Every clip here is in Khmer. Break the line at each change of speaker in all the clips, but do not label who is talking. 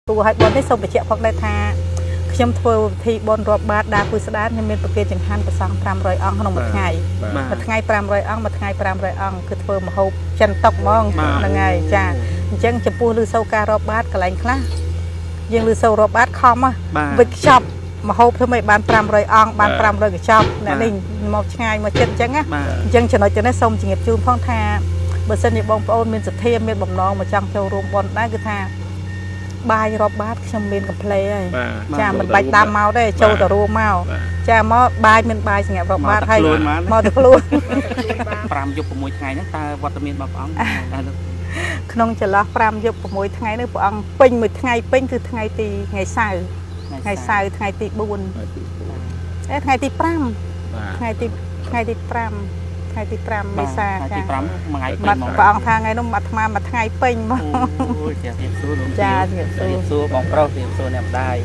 ទោះឲ្យបុណ្យនេះសូមបញ្ជាក់ផងដែរថាខ្ញុំធ្វើពិធីបុណ្យរាប់បាតដាពឹស្ដានខ្ញុំមានប្រគេនចង្ហាន់ព្រះសង្ឃ500អង្គក្នុងមួយថ្ងៃ
បាទ
មួយថ្ងៃ500អង្គមួយថ្ងៃ500អង្គគឺធ្វើម្ហូបចិនតុកហ្មងហ្នឹងហើយចាអញ្ចឹងចំពោះលឺសូវការរាប់បាតកន្លែងខ្លះយើងលឺសូវរាប់បាតខំវិចខ្ចប់ម្ហូបធ្វើមិនបាន500អង្គបាន500កញ្ចប់អ្នកនេះមកឆ្ងាយមកចិត្តអញ្ចឹងណាអញ្ចឹងចំណុចទៅនេះសូមជំរាបជូនផងថាបើសិនជាបងប្អូនមានសទ្ធាមានបំណងមកចង់ចូលរួមបុណ្យដែរគឺថាបាយរាប់បាតខ្ញុំមានកំ pl ហើយចាមិនបាច់តាមមកទេចូលទៅរួមមកចាមកបាយមានបាយសម្រាប់រាប់បាតហើយមកទៅខ្លួន
5យប់6ថ្ងៃហ្នឹងតើវត្តមានរបស់ព្រះអង្គដែរលោក
ក្នុងចន្លោះ5យប់6ថ្ងៃនេះព្រះអង្គពេញមួយថ្ងៃពេញគឺថ្ងៃទីថ្ងៃសៅរ៍ថ្ងៃសៅរ៍ថ្ងៃទី4អេថ្ងៃទី5ថ្ងៃទីថ្ងៃទី5ថ្ងៃទី5មេសា
ថ្ងៃទី5មួយថ្ងៃពេញ
មកព្រះអង្គថាថ្ងៃនោះអាត្មាមួយថ្ងៃពេញមក
អូយជំរាបសួរលោក
ចាជំរាបសួរ
ជំរាបសួរបងប្រុសជំរាបសួរអ្នកម្ដាយ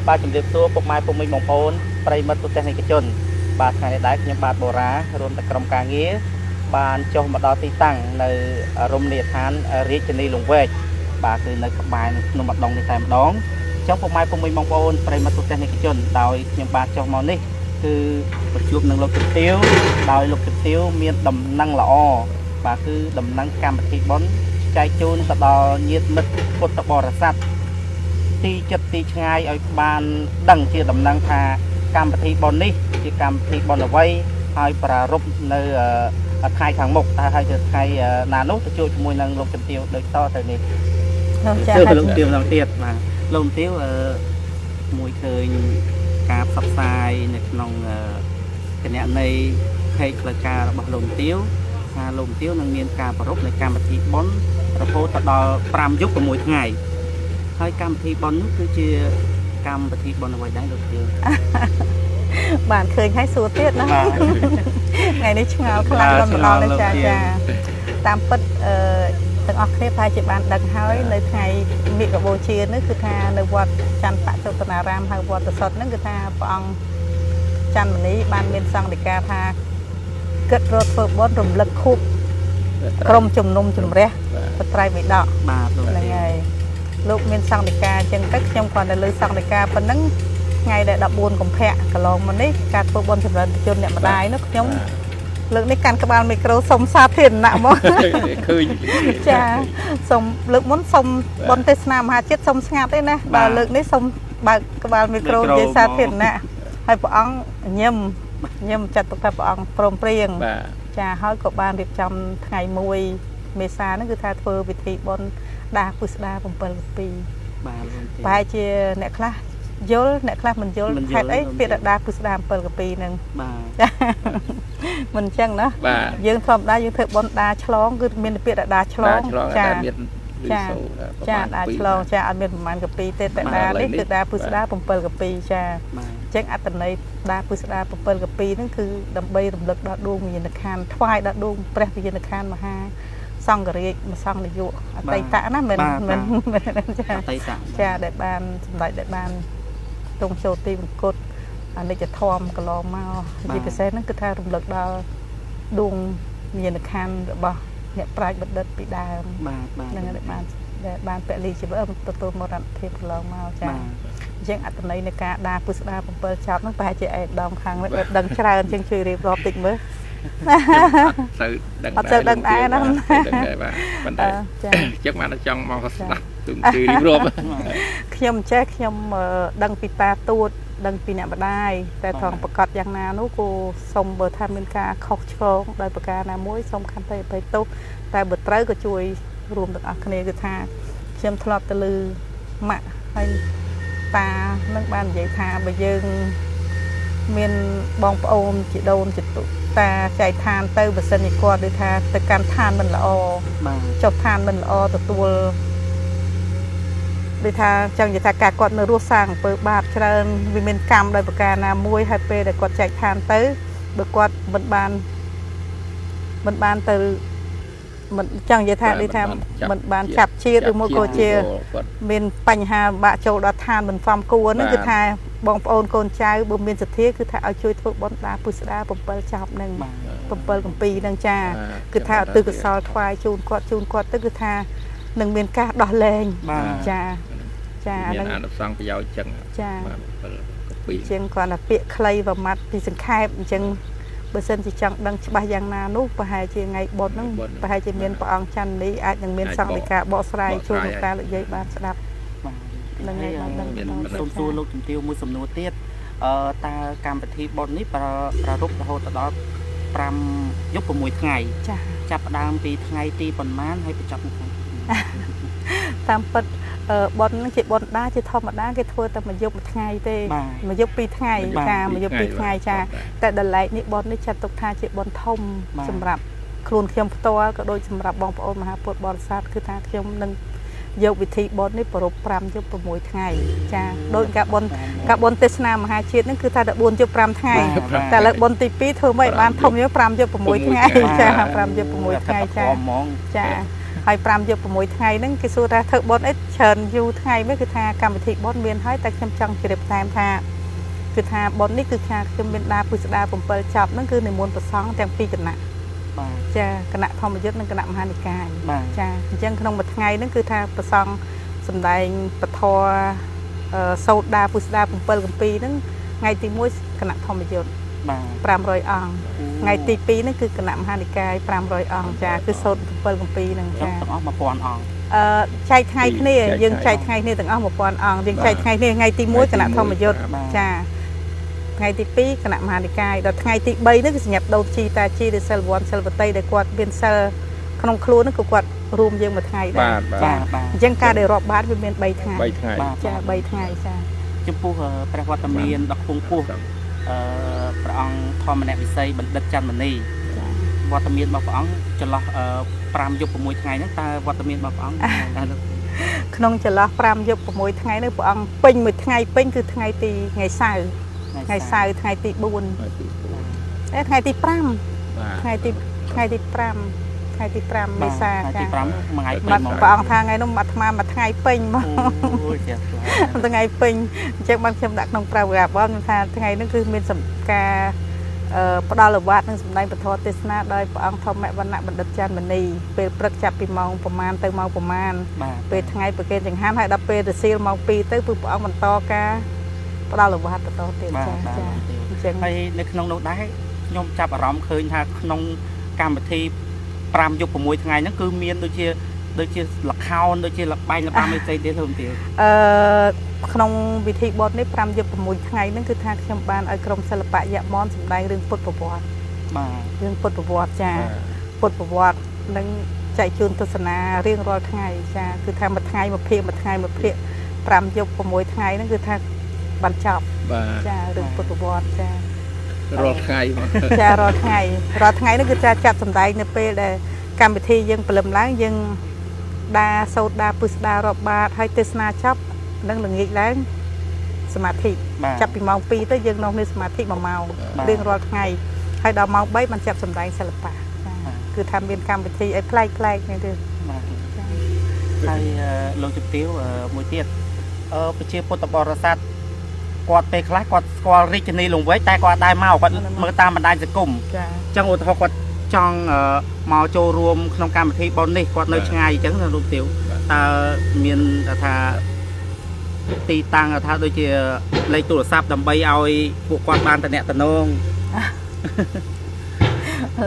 បាទជំរាបសួរពុកម៉ែពុកមីងបងប្អូនប្រិយមិត្តទូទាំងនិកជនបាទថ្ងៃនេះដែរខ្ញុំបាទបូរ៉ារួមតែក្រុមការងារបានចុះមកដល់ទីតាំងនៅរមណីយដ្ឋានរាជធានីលង្វែកបាទគឺនៅក្បែរភ្នំឧដុង្គនេះតែម្ដងអញ្ចឹងពុកម៉ែពុកមីងបងប្អូនប្រិយមិត្តទូទាំងនិកជនដោយខ្ញុំបាទចុះមកនេះគឺប្រជុំនឹងលោកជំទាវដោយលោកជំទាវមានដំណឹងល្អបាទគឺដំណឹងកម្មវិធីបុណ្យចែកជូនទៅដល់ញាតិមិត្តពុទ្ធបរិស័ទទីចិត្តទីឆ្ងាយឲ្យបានដឹងជាដំណឹងថាកម្មវិធីបុណ្យនេះជាកម្មវិធីបុណ្យអ្វីហើយប្រារព្ធនៅថ្ងៃខាងមុខតើហើយទៅថ្ងៃណានោះទៅជួបជាមួយនឹងលោកជំទាវដូចតទៅនេះ
ចា
លោកជំទាវម្ដងទៀតបាទលោកជំទាវអឺមួយឃើញការផ្សព្វផ្សាយនៅក្នុងគណនី page ផ្លូវការរបស់លោកជំទាវថាលោកជំទាវនឹងមានការប្រារព្ធនៅកម្មវិធីបុណ្យរហូតទៅដល់5យប់6ថ្ងៃហើយកម្មវិធីបុណ្យនោះគឺជាកម្មវិធីបុណ្យអ្វីដែរលោកជំទាវ
បានឃើញហើយសួរទៀតណាថ្ងៃនេះឆ្ងល់ខ្លាំងដល់ម្ដងនេះចាចាតាមពិតអឺទាំងអស់គ្នាប្រហែលជាបានដឹងហើយនៅថ្ងៃមិគបូជានេះគឺថានៅវត្តចន្ទបចតនារាមហៅវត្តសុទ្ធហ្នឹងគឺថាព្រះអង្គចន្ទមនីបានមានសង្ឃដីកាថាគិតរត់ធ្វើបុណ្យរំលឹកខួបក្រុមជំនុំជម្រះបត្រៃបិដក
បាទលោក
ហ្នឹងហើយលោកមានសង្ឃដីកាអញ្ចឹងទៅខ្ញុំគ្រាន់តែលើសង្ឃដីកាប៉ុណ្ណឹងថ្ងៃដែល14កុម្ភៈកន្លងមកនេះការធ្វើបុណ្យចម្រើនជនអ្នកម្ដាយនោះខ្ញុំលើកនេះកាន់ក្បាលមីក្រូសុំសាធារណៈមក
ឃើញ
ចាសុំលើកមុនសុំបុណ្យទេសនាមហាជាតិសុំស្ងាត់ទេណាបើលើកនេះសុំបើកក្បាលមីក្រូនិយាយសាធារណៈហើយព្រះអង្គញឹមញឹមចាត់ទុកថាព្រះអង្គព្រមព្រៀងចាហើយក៏បានរៀបចំថ្ងៃ1មេសាហ្នឹងគឺថាធ្វើពិធីបុណ្យដាពុស្ដា7 7
បាទ
ប្រហែលជាអ្នកខ្លះយល់អ្នកខ្លះមិនយល់ហេតុអីពាក្យដាពុស្ដា7 7ហ្នឹង
បាទ
មិនអញ្ចឹងណាយើងធម្មតាយើងធ្វើបុណ្យដាឆ្លងគឺមានពាក្យដាឆ្លង
ចាមាន
ចាចាដាឆ្លងចាអត់មានប្រហែលកពីទេតែដានេះគឺដាពុស្ដា7កពីចាអញ្ចឹងអត្តន័យដាពុស្ដា7កពីហ្នឹងគឺដើម្បីរំលឹកដល់ដួងវិញ្ញាណក្ខន្ធថ្វាយដល់ដួងព្រះវិញ្ញាណក្ខន្ធមហាសង្ឃរាជមសង្ឃនាយកអតីតណាមិនមិនចា
អតីត
ចាដែលបានសម្ដេចដែលបានទ្រង់ចូលទីមង្គតអនិច្ចធម៌កន្លងមកជាពិសេសហ្នឹងគឺថារំលឹកដល់ដួងវិញ្ញាណក្ខន្ធរបស់អ្នកប្រាជ្ញបណ្ឌិតពីដើម
បាទបាទ
នឹងដែលបានពលីជីវិតទទួលមរណភាពកន្លងមកចាអញ្ចឹងអត្តន័យនៃការដាពុស្ដា7ចោតហ្នឹងប្រហែលជាឯកឧត្តមខាងនេះដឹងច្រើនជាងជួយរៀបរាប់តិចមើល
ទៅដឹង
អត់ទៅដឹងដែរណា
ដឹងដែរបាទប៉ុន្តែ
ចា
អញ្ចឹងបានចង់មកស្ដាប់ទូជួយរៀបរាប់
ខ្ញុំចេះខ្ញុំដឹងពីតាទួតដឹងពីអ្នកម្ដាយតែថងប្រកាសយ៉ាងណានោះគូសុំបើថាមានការខុសឆ្គងដោយប្រការណាមួយសុំខន្តីអភ័យទោសតែបើត្រូវក៏ជួយរួមទាំងអស់គ្នាគឺថាខ្ញុំធ្លាប់ទៅលឺម៉ាក់ហើយតានឹងបាននិយាយថាបើយើងមានបងប្អូនជីដូនជីតុតាចែកឋានទៅបើសិនជាគាត់ដូចថាទៅកាន់ឋានមិនល្អចុះឋានមិនល្អទទួលដូចថាចង់និយាយថាការគាត់នៅរស់សាងអំពើបាបច្រើនវាមានកម្មដោយប្រការណាមួយហើយពេលដែលគាត់ចែកឋានទៅបើគាត់មិនបានទៅមិនចង់និយាយថាដូចថាមិនបានចាប់ជាតិឬមួយក៏ជាមានបញ្ហាបាក់ចូលដល់ឋានមិនសមគួរហ្នឹងគឺថាបងប្អូនកូនចៅបើមានសទ្ធាគឺថាឲ្យជួយធ្វើបុណ្យដាពុស្ដា7ចប់ហ្នឹង7កម្ពីហ្នឹងចាគឺថាឧទ្ទិសកុសលថ្វាយជូនគាត់ទៅគឺថានឹងមានការដោះលែងចា ចា
មាន
ហ្នឹង
អានិសង្សប្រយោជន៍ចឹង
ចា
បាទ7កពី
ជាងគ្រាន់តែពាក្យខ្លីមួយម៉ាត់ពីសង្ខេបអញ្ចឹងបើសិនជាចង់ដឹងច្បាស់យ៉ាងណានោះប្រហែលជាថ្ងៃបុណ្យហ្នឹងប្រហែលជាមានព្រះអង្គច័ន្ទនេះអាចនឹងមានសង្ឃដីកាបកស្រាយជូនលោកតាលោកយាយបានស្ដាប់
បាទ
ហ្នឹងហើយបានដឹងបន្ត
សូមសួរលោកជំទាវមួយសំណួរទៀតតើកម្មវិធីបុណ្យនេះប្រារព្ធរហូតដល់5យប់6ថ្ងៃ
ចា
ចាប់ផ្ដើមពីថ្ងៃទីប៉ុន្មានហើយបញ្ចប់នៅថ្ងៃទីប៉ុន្មាន
តាមពិតបុណ្យហ្នឹងជាបុណ្យដាជាធម្មតាគេធ្វើតែមួយយប់មួយថ្ងៃទេ
បាទ
មួយយប់ពីរថ្ងៃ
បាទ
ចាមួយយប់ពីរថ្ងៃចាតែដល់ឡែកនេះបុណ្យនេះចាត់ទុកថាជាបុណ្យធំ
បាទ
សម្រាប់ខ្លួនខ្ញុំផ្ទាល់ក៏ដូចសម្រាប់បងប្អូនមហាពុទ្ធបរិស័ទគឺថាខ្ញុំនឹងយកវិធីបុណ្យនេះប្រព5យប់6ថ្ងៃចាដូចការបុណ្យការបុណ្យទេសនាមហាជាតិហ្នឹងគឺថាតែ4យប់5ថ្ងៃ
បាទ
តែលើកបុណ្យទី2ធ្វើម៉េចបានធំយក5យប់6ថ្ងៃចា5យប់6ថ្ងៃចា
ហ្មង
ចាហើយ5យប់6ថ្ងៃហ្នឹងគេសួរថាធ្វើបុណ្យអីច្រើនយូរថ្ងៃមែនគឺថាកម្មវិធីបុណ្យមានហើយតែខ្ញុំចង់ជម្រាបតាមថាគឺថាបុណ្យនេះគឺថាខ្ញុំមានដាពុស្ដា7ចប់ហ្នឹងគឺនិមន្តព្រះសង្ឃទាំងពីរគណៈ
បាទ
ចាគណៈធម្មយុទ្ធនិងគណៈមហានិកាយ
បាទ
ចាអញ្ចឹងក្នុងមួយថ្ងៃហ្នឹងគឺថាព្រះសង្ឃសម្ដែងពធសូត្រដាពុស្ដា7កម្ពីហ្នឹងថ្ងៃទី1គណៈធម្មយុទ្ធ
បាទ
500អង្គថ្ងៃទី2ហ្នឹងគឺគណៈមហានិកាយ500អង្គចាគឺសូត្រ7កម្ពីហ្នឹង
ចឹង
ចា
ទាំងអស់1000អង្គ
ចែកថ្ងៃគ្នាយើងចែកថ្ងៃគ្នាទាំងអស់1000អង្គយើងចែកថ្ងៃគ្នាថ្ងៃទី1គណៈធម្មយុទ្ធចាថ្ងៃទី2គណៈមហានិកាយដល់ថ្ងៃទី3នេះគឺសម្រាប់ដូនជីតាជីឬសិលវ័នសិលវតីដែលគាត់មានសិលក្នុងខ្លួននោះក៏គាត់រួមយើងមួយថ្ងៃដែរ
បាទបាទ
បាទបាទ
អញ្ចឹងការដែលរាប់បាតវាមាន3ថ្ងៃ
3ថ្ងៃ
បាទ
ចា3ថ្ងៃចា
ចំពោះព្រះវត្តមានដ៏ខ្ពង់ខ្ពស់ព្រះអង្គធម្មនវិស័យបណ្ឌិតច័ន្ទមនី
ចា
វត្តមានរបស់ព្រះអង្គចន្លោះ5យប់6ថ្ងៃហ្នឹងតើវត្តមានរបស់ព្រះអង្គតើលោក
ក្នុងចន្លោះ5យប់6ថ្ងៃនេះព្រះអង្គពេញមួយថ្ងៃពេញគឺថ្ងៃទីថ្ងៃសៅរ៍ថ្ងៃសៅរ៍ថ្ងៃទី4
ថ្ងៃទី
អេថ្ងៃទី5
4
ថ្ងៃទីថ្ងៃទី5ថ្ងៃទី5មេសា
ថ្ងៃទី
ចា
5មួយថ្ងៃពេ
បាទ
ញហ្មង
ព្រះអង្គថាថ្ងៃនោះអាត្មាមួយថ្ងៃពេញមក
អូយជាថ្លៃ
ថ្ងៃពេញអញ្ចឹងបានខ្ញុំដាក់ក្នុងប្រាវកាបខ្ញុំថាថ្ងៃហ្នឹងគឺមានសម្ការផ្ដល់ឱវាទនិងសម្ដែងពធទេសនាដោយព្រះអង្គធម្មវណ្ណៈបណ្ឌិតច័ន្ទមនីពេលព្រឹកចាប់ពីម៉ោងប្រមាណទៅម៉ោងប្រមាណ
បាទ
ពេលថ្ងៃប្រគេនចង្ហាន់ហើយដល់ពេលរសៀលម៉ោង2ទៅគឺព្រះអង្គបន្តការផ្ដល់ឱវាទបន្តទៀត
បាទ
ចា
បាទ
ចាអញ្ចឹង
ហើយនៅក្នុងនោះដែរខ្ញុំចាប់អារម្មណ៍ឃើញថាក្នុងកម្មវិធី5យប់6ថ្ងៃហ្នឹងគឺមានដូចជាលខោនដូចជាលបែងលបាំអីផ្សេងទៀតលោកទាវ
ក្នុងវិធីបទនេះ5យប់6ថ្ងៃហ្នឹងគឺថាខ្ញុំបានឲ្យក្រុមសិល្បៈយៈមនសម្ដែងរឿងពុទ្ធប្រវត្តិ
បាទ
រឿងពុទ្ធប្រវត្តិចាពុទ្ធប្រវត្តិនឹងចែកជូនទស្សនារៀងរាល់ថ្ងៃចាគឺថាមួយថ្ងៃមួយភាគមួយថ្ងៃមួយភាគ5យប់6ថ្ងៃហ្នឹងគឺថាបានចប់
បាទ
ចារឿងពុទ្ធប្រវត្តិចា
រាល់ថ្ងៃមក
ចារាល់ថ្ងៃរាល់ថ្ងៃហ្នឹងគឺចាចាត់សម្ដែងនៅពេលដែលកម្មវិធីយើងព្រលឹមឡើងយើងដាសូត្រដាពុស្ដារាប់បាតហើយទេសនាចប់នឹងល្ងាចឡើងសមាធិ
បាទ
ចាប់ពីម៉ោង2ទៅយើងនាំគ្នាសមាធិ1ម៉ោង
បាទ
រៀងរាល់ថ្ងៃហើយដល់ម៉ោង3បានចាប់សម្ដែងសិល្បៈចា
បាទ
គឺថាមានកម្មវិធីអីប្លែកៗនេះទេ
បាទ
ចា
ហើយលោកជំទាវមួយទៀតប្រជាពុទ្ធបរិស័ទគាត់ពេលខ្លះគាត់ស្គាល់រាជធានីលង្វែកតែគាត់អត់ដែរមកគាត់មើលតាមបណ្ដាញសង្គម
ចា
អញ្ចឹងឧទាហរណ៍គាត់ចង់មកចូលរួមក្នុងកម្មវិធីបុណ្យនេះគាត់នៅឆ្ងាយអញ្ចឹងណាលោកទាវតើមានថាទីតាំងថាដូចជាលេខទូរស័ព្ទដើម្បីឲ្យពួកគាត់បានតំណតំណង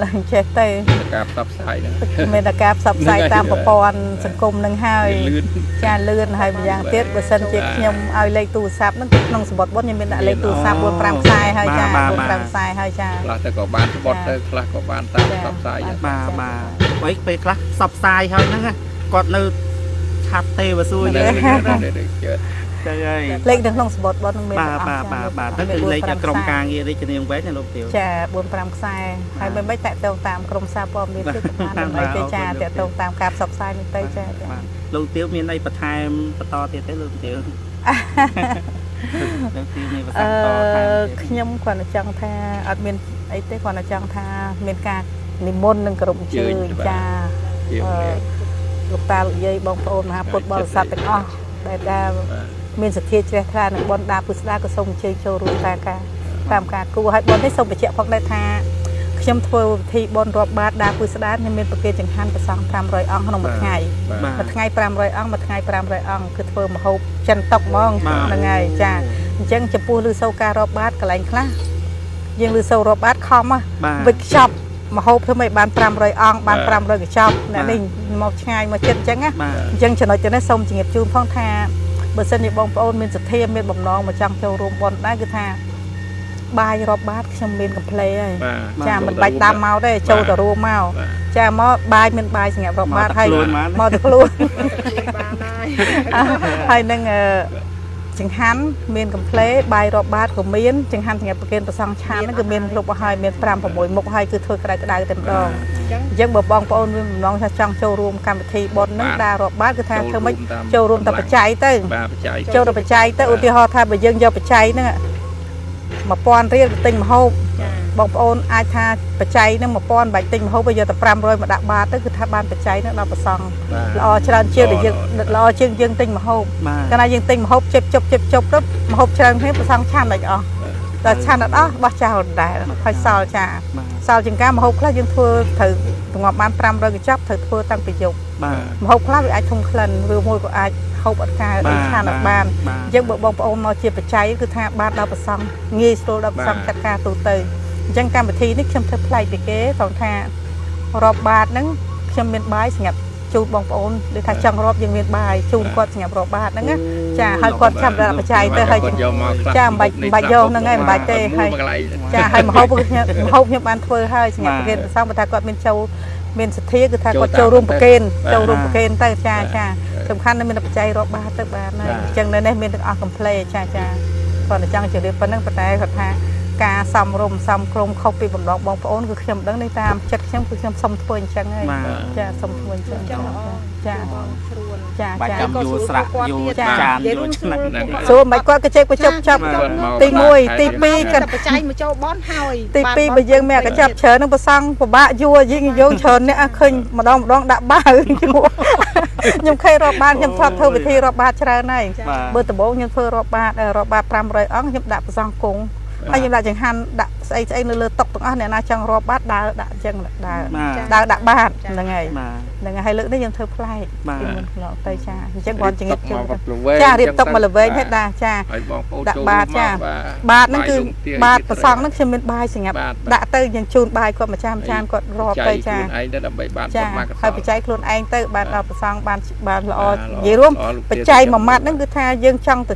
ឡើងចេះទៅ
ការផ្សព្វផ្សាយហ្នឹង
មានតែការផ្សព្វផ្សាយតាមប្រព័ន្ធសង្គមនឹងហើយ
លឿន
ចាលឿនហើយម្យ៉ាងទៀតបើសិនជាខ្ញុំឲ្យលេខទូរស័ព្ទហ្នឹងគឺក្នុងសម្បត្តិបុណ្យខ្ញុំមានដាក់លេខទូរស័ព្ទ4 5ខ្សែហើយចា4 5ខ្សែហើយចា
ខ្លះទៅក៏បានស្បត់ទៅខ្លះក៏បានតាមផ្សព្វផ្សាយហ្នឹង
បាទបាទបើពេលខ្លះផ្សព្វផ្សាយហើយហ្នឹងគាត់នៅឆាត់ទេវសួរ
នៅ
យើង
ជឿ
ចឹងហើយ
លេខនៅក្នុងសម្បត្តិបុណ្យនឹងមាន
បាទ
ទាំងអស់
បាទ
ចា
បាទបាទទៅគឺលេខក្រុមការងាររាជធានីវែងណាលោកទាវ
ចា4 5ខ្សែហើយមិនមិនតាក់ទងតាមក្រុមសារព័ត៌មានទៀតក៏បានដើម្បីទៅចាតាក់ទងតាមការផ្សព្វផ្សាយនេះទៅចា
បាទលោកទាវមានអីបន្ថែមបន្តទៀតទេលោកទាវលោកទាវមានប្រសាសន៍បន្តថែមទៀត
ខ្ញុំគ្រាន់តែចង់ថាអត់មានអីទេគ្រាន់តែចង់ថាមានការនិមន្តនិងគោរពអញ្ជើញចា
ជាង
លោកតាលោកយាយបងប្អូនមហាពុទ្ធបរិស័ទទាំងអស់ដែលមានសទ្ធាជ្រះថ្លានឹងបុណ្យដាពុស្ដាក៏សូមអញ្ជើញចូលរួមតាមការគួរឲ្យបុណ្យនេះសូមបញ្ជាក់ផងដែរថា ខ្ញុំធ្វើពិធីបុណ្យរាប់បាតដាពិស្ដានខ្ញុំមានប្រគេនចង្ហាន់ព្រះសង្ឃ500អង្គក្នុងមួយថ្ងៃ
បាទ
មួយថ្ងៃ500អង្គមួយថ្ងៃ500អង្គគឺធ្វើម្ហូបចិនតុកហ្មងហ្នឹងហើយចាអញ្ចឹងចំពោះលឺសូរការរាប់បាតកន្លែងខ្លះយើងលឺសូររាប់បាតខំវិចខ្ចប់ម្ហូបធ្វើមិនបាន500អង្គបាន500កញ្ចប់អ្នកនេះមកឆ្ងាយមកចិត្តអញ្ចឹងណាអញ្ចឹងចំណុចទៅនេះសូមជម្រាបជូនផងថាបើសិនជាបងប្អូនមានសទ្ធាមានបំណងមកចង់ចូលរួមបុណ្យដែរគឺថាបាយរាប់បាតខ្ញុំមានកំ pl ហើយចាមិនបាច់តាមមកទេចូលទៅរួមមកចាមកបាយមានបាយសម្រាប់រាប់បាតហើយមកទៅខ្លួនហើយនឹងចង្ហាន់មានកំ pl បាយរាប់បាតក៏មានចង្ហាន់សម្រាប់ប្រគេនព្រះសង្ឃឆានហ្នឹងគឺមានគ្រប់អស់ហើយមាន5 6មុខហើយគឺធ្វើក្តៅក្តៅតែម្ដងអញ្ចឹងបើបងប្អូនមានបំណងថាចង់ចូលរួមកម្មវិធីបុណ្យហ្នឹងដើររាប់បាតគឺថាធ្វើម៉េចចូលរួមតែបច្ច័យទៅចូលទៅបច្ច័យទៅឧទាហរណ៍ថាបើយើងយកបច្ច័យហ្នឹង1000រៀលទៅទិញម្ហូបបងប្អូនអាចថាបច្ច័យហ្នឹង1000បាច់ទិញម្ហូបយកតែ500មកដាក់បាតទៅគឺថាបានបច្ច័យហ្នឹងដល់ព្រះសង្ឃល្អច្រើនជាងដែលយើងល្អជាងយើងទិញម្ហូបកាលណាយើងទិញម្ហូបជិបជប់ជិបជប់ទៅម្ហូបច្រើនគ្នាព្រះសង្ឃឆាន់មិនអស់តែឆាន់អត់អស់បោះចោលដែរហើយសល់ចាសល់ជាងការម្ហូបខ្លះយើងធ្វើត្រូវទម្លាប់បាន500កញ្ចប់ត្រូវធ្វើតាំងពីយប់ម្ហូបខ្លះវាអាចធំក្លិនឬមួយក៏អាចហូបអត់កើតឆាន់អត់បានអញ្ចឹងបើបងប្អូនមកជាបច្ច័យគឺថាបានដល់ព្រះសង្ឃងាយស្រួលដល់ព្រះសង្ឃចាត់ការទូទៅអញ្ចឹងកម្មវិធីនេះខ្ញុំធ្វើប្លែកពីគេត្រង់ថារាប់បាតហ្នឹងខ្ញុំមានបាយសម្រាប់ជូនបងប្អូនដូចថាចង់រាប់យើងមានបាយជូនគាត់សម្រាប់រាប់បាតហ្នឹងណាចាហើយគាត់ចាំដល់បច្ច័យទៅហើយចាមិនបាច់យកហ្នឹងឯងមិនបាច់ទេហើយចាហើយម្ហូបខ្ញុំម្ហូបខ្ញុំបានធ្វើហើយសម្រាប់ប្រគេនព្រះសង្ឃបើថាគាត់មានចូលមានសទ្ធាគឺថាគាត់ចូលរួមប្រគេនចូលរួមប្រគេនទៅចាចាសំខាន់នៅមានបច្ច័យរាប់បាតទៅបានហើយអញ្ចឹងនៅនេះមានទាំងអស់កំ pl ចាចាគាត់តែចង់ជម្រាបប៉ុណ្្នឹងប៉ុន្តែគាត់ថាការសំរុំសំក្រុមខុសពីបំណងបងប្អូនគឺខ្ញុំដឹងនេះតាមចិត្តខ្ញុំគឺខ្ញុំសុំធ្វើអញ្ចឹងហើយចាសុំធ្វើអញ្ចឹងចាចា
បាច់ចាំយួរស្រាក់យួរចានយួរឆ្នាំ
សួរមិនគាត់ក៏ចេះក៏ជប់ចាប់ទី1ទី2
ក៏បច្ច័យមកចូលបនហើយ
ទី2បើយើងមានកញ្ចប់ច្រើននឹងប្រសង់ពិបាកយួរយើងយើងច្រើនអ្នកឃើញម្ដងម្ដងដាក់បាវខ្ញុំឃើញរាប់បាតខ្ញុំធ្លាប់ធ្វើវិធីរាប់បាតច្រើនហើយបើដំបូងខ្ញុំធ្វើរាប់បាតរាប់បាត500អង្គខ្ញុំដាក់ប្រសង់គង់ហើយខ្ញុំដាក់ចង្ហាន់ដាក់ស្អីស្អីនៅលើតុទាំងអស់អ្នកណាចង់រាប់បាតដើរដាក់អញ្ចឹងដើរដើរដាក់បាតហ្នឹងហើយហ្នឹងហើយលើកនេះខ្ញុំធ្វើប្លែកពីមុនកន្លងទៅចាអញ្ចឹងគាត់ចង្អៀតជើងចារៀបតុមកល្វែងហើយដាចាដាក់បាតចាបាតហ្នឹងគឺបាតប្រសង់ហ្នឹងខ្ញុំមានបាយសម្រាប់ដាក់ទៅយើងជូនបាយគាត់មួយចានចានគាត់រាប់ទៅចា
ខ្លួនឯងទៅដើម្បីបាន
បុណ្យមកហើយបច្ច័យខ្លួនឯងទៅបានដល់ប្រសង់បានបានល្អនិយាយរួមបច្ច័យមួយម៉ាត់ហ្នឹងគឺថាយើងចង់ទៅ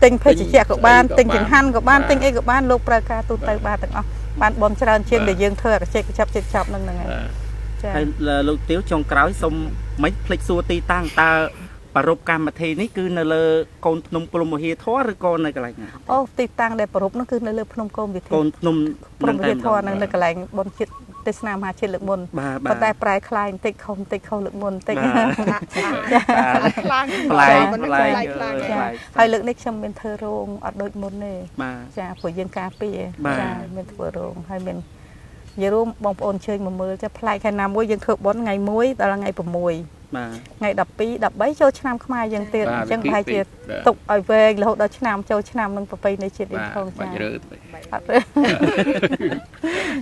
ទិញភេសជ្ជៈក៏បានទិញចង្ហាន់ក៏បានទិញអីក៏បានលោកប្រើការទូទៅបានទាំងអស់បានបនច្រើនជាងដែលយើងធ្វើអាកញ្ចប់ចិត្តចាប់ហ្នឹងហ្នឹងហើយ
ចាហើយលោកទាវចុងក្រោយសូមមិនភ្លេចសួរទីតាំងតើប្រារព្ធកម្មវិធីនេះគឺនៅលើកូនភ្នំព្រំវិហារធម៌ឬក៏នៅកន្លែងណា
អូទីតាំងដែលប្រារព្ធនោះគឺនៅលើភ្នំកូនវិធី
កូនភ្នំ
ព្រំវិហារធម៌នឹងនៅកន្លែងបុណ្យជាតិទេសនាមហាជាតិលើកមុនប៉ុន្តែប្រែខ្លាយបន្តិចខុសបន្តិចខុសលើកមុនបន្តិច
ខ្លាំង
ប្លែកប្លែក
ហើយលើកនេះខ្ញុំមានធ្វើរោងអត់ដូចមុនទេចាព្រោះយើងការពារចាមានធ្វើរោងហើយមាននិយាយរួមបងប្អូនជើញមកមើលចាប្លែកហើយណាមួយយើងធ្វើបុណ្យថ្ងៃ1ដល់ថ្ងៃ6បាទថ្ងៃ12 13ចូលឆ្នាំខ្មែរយើងទៀតអញ្ចឹងប្រហែលជាទុកឲ្យវែងរហូតដល់ឆ្នាំចូលឆ្នាំនឹងប្រពៃណីជាតិនេះផងចាអត់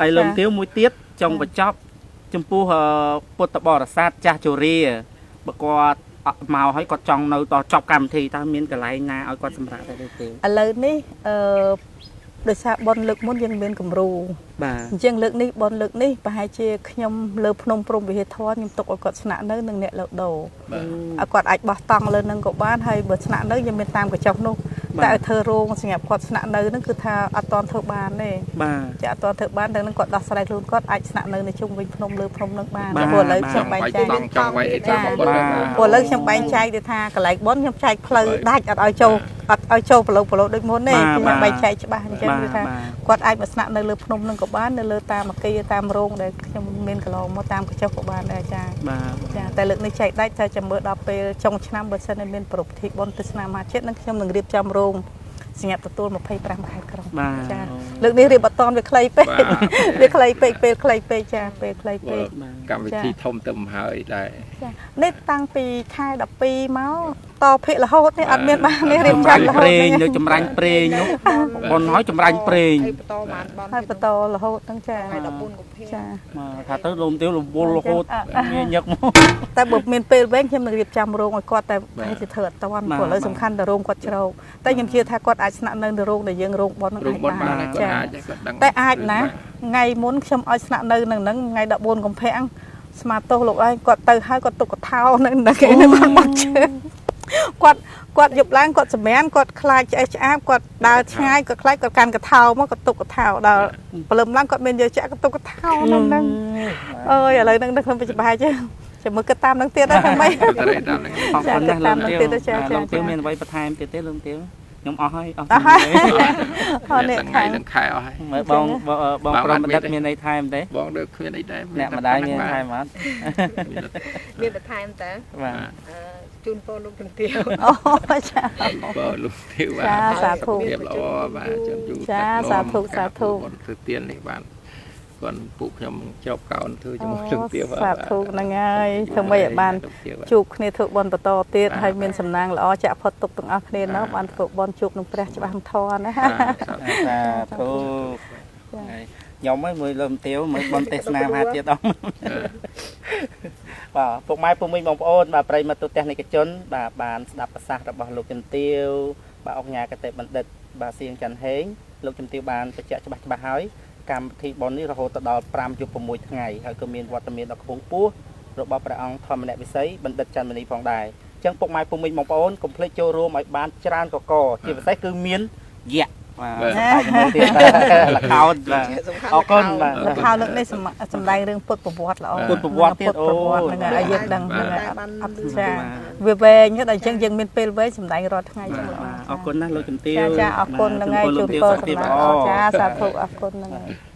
ហើយលោកទាវមួយទៀតចង់បញ្ចប់ចំពោះពុទ្ធបរិស័ទចាស់ជរាបើគាត់មកហើយគាត់ចង់នៅដល់ចប់កម្មវិធីតើមានកន្លែងណាឲ្យគាត់សម្រាកដែរទេ
ឥឡូវនេះអឺដោយសារបុណ្យលើកមុនយើងមានគំរូ
បាទ
អញ្ចឹងលើកនេះបុណ្យលើកនេះប្រហែលជាខ្ញុំលើភ្នំព្រំវិហារធម៌ខ្ញុំទុកឲ្យគាត់ស្នាក់នៅនឹងអ្នកលោកដូឲ្យគាត់អាចបោះតង់លើនឹងក៏បានហើយបើស្នាក់នៅយើងមានតាមកញ្ចុះនោះតែឲ្យធ្វើរោងសម្រាប់គាត់ស្នាក់នៅនឹងគឺថាអត់ទាន់ធ្វើបានទេ
បាទ
ចាអត់ទាន់ធ្វើបានទាំងនឹងគាត់ដោះស្រាយខ្លួនគាត់អាចស្នាក់នៅនៅជុំវិញភ្នំលើភ្នំនឹងបានព្រោះឥឡូវខ្ញុំបែងចែក
ចង់វាយអីតាមបុណ្យ
ព្រោះឥឡូវខ្ញុំបែងចែកទៅថាកន្លែងបុណ្យខ្ញុំចែកផ្លូវដាច់អត់ឲ្យចូលអត់ឲ្យចូលប្រឡូកប្រឡូកដូចមុនទេខ្ញុំបែងចែកច្បាស់អញ្ចឹងគឺថាគាត់អាចមកស្នាក់នៅលើភ្នំនឹងក៏បាននៅលើតាមអគារតាមរោងដែលខ្ញុំមានកន្លងមកតាមកញ្ចុះក៏បានដែរចាចាតែលើកនេះចែកដាច់តែចាំមើលដល់ពេលចុងឆ្នាំបើសិនតែមានប្រពៃពិធីបុណ្យទស្សនាមហាជាតិនឹងខ្ញុំនឹងរៀបចំរោងសម្រាប់ទទួល25ខេត្តក្រុងចាលើកនេះរៀបអត់តវាខ្លីពេកវាខ្លីពេកពេលខ្លីពេកចាពេលខ្លីពេក
កម្មវិធីធំទៅមហើយដែរ
ចានេះតាំងពីខែ12មក តភិករហូតនេះអត់មានបាននេះរៀបចំរហូត
ប្រេង
នេះ
នៅចម្រាញ់ប្រេងនោះបនហើយចម្រាញ់ប្រេង
ហើយបន្តបានបន
ហើយបន្តរហូតហ្នឹងចា
ថ្ងៃ14កុម្ភៈ
ចា
បាទថាទៅលំទាវរវល់រហូតមានញឹកមក
តែបើមានពេលវែងខ្ញុំនឹងរៀបចំរោងឲ្យគាត់តែប្រហែលជាធ្វើអត់តាន់
បាទ
ព្រោះឥឡូវសំខាន់តែរោងគាត់ជ្រោកតែខ្ញុំជឿថាគាត់អាចស្នាក់នៅនៅរោងដែលយើងរោងបនហ្នឹង
រោងបនបាន
អាចចា
គាត់អាចគាត់ដឹង
តែអាចណាថ្ងៃមុនខ្ញុំឲ្យស្នាក់នៅនឹងហ្នឹងថ្ងៃ14កុម្ភៈស្មាទោសលោកឯងគាត់ទៅហើយគាត់ទុកកថោនៅនឹងគេនឹងគាត់មកជើងគាត់គាត់យប់ឡើងគាត់សម្រានគាត់ខ្លាចឆ្អេះឆ្អាបគាត់ដើរឆ្ងាយគាត់ខ្លាចគាត់កាន់កថោមកគាត់ទុកកថោដល់ព្រលឹមឡើងគាត់មានយកចាក់គាត់ទុកកថោនៅហ្នឹងអើយឥឡូវហ្នឹងនៅក្នុងបច្ចុប្បន្នចឹងចាំមើលគិតតាមនឹងទៀតហ្នឹងមិន
តែតាមហ្នឹង
អរគុណណាស់លោកទាវ
ចាចា
លោកទាវមានអ្វីបន្ថែមទៀតទេលោកទាវខ្ញុំអស់ហើយអស់
អស់ហើយ អរនេះ
ថ្ងៃនឹងខែអស់ហើយ
មើលបងបងប្រុសបណ្ឌិតមានអីថែមទេ
បងដូចគ្មានអីដែរ
អ្នកម្ដាយមានថែមអត់
មានបន្ថែមតើ
បាទ
អឺជូនពរលោកជំទាវ
អូចា
បើលោកទាវបាទ
ចាសាធុ
ភាពល្អបាទជនយូរ
ចាសាធុសាធុ
ធ្វើទៀននេះបាទគាត់ពួកខ្ញុំជ្រកកោនធ្វើជាមួយលោកទាវ
សាធុហ្នឹងហើយធ្វើម៉េចឲ្យបានជួបគ្នាធ្វើបុណ្យបន្តទៀតហើយមានសំណាងល្អចាក់ផុតទុកទាំងអស់គ្នានោះបានធ្វើបុណ្យជួបនឹងព្រះច្បាស់ធម៌ណា
សាធុខ្ញុំហ្នឹងមួយលោកទាវមើលបនទេសនាមហាទៀតអស់បាទពុកម៉ែពុកមីងបងប្អូនបាទប្រិយមិត្តទូទាំងនិកជនបាទបានស្ដាប់ប្រសាសន៍របស់លោកជំទាវបាទអង្គញាកតេបណ្ឌិតបាទសៀងច័ន្ទហេងលោកជំទាវបានបញ្ជាក់ច្បាស់ច្បាស់ហើយកម្មវិធីបុណ្យនេះរហូតទៅដល់5យប់6ថ្ងៃហើយក៏មានវត្តមានដ៏ខ្ពង់ខ្ពស់របស់ព្រះអង្គធម្មនវិស័យបណ្ឌិតច័ន្ទមនីផងដែរអញ្ចឹងពុកម៉ែពុកមីងបងប្អូនកុំភ្លេចចូលរួមឲ្យបានច្រើនកកជាពិសេសគឺមានយៈបាទតែមើលទៀតលខោនបាទអរគុណបាទ
លខោនលើកនេះសម្ដែងរឿងពុទ្ធប្រវត្តិល្អ
ពុទ្ធប្រវត្តិទៀត
ពុទ្ធប្រវត្តិហ្នឹងហើយឲ្យយើងដឹងហ្នឹងហើយអត់ចាវាវែងដល់អញ្ចឹងយើងមានពេលវែងសម្ដែងរាល់ថ្ងៃអញ្ចឹងល្អ
អរគុណណាស់លោកជំទាវ
ចាចាអរគុណហ្នឹងហើយជូនពរសំណាងល្អចាសាធុអរគុណហ្នឹងហើយ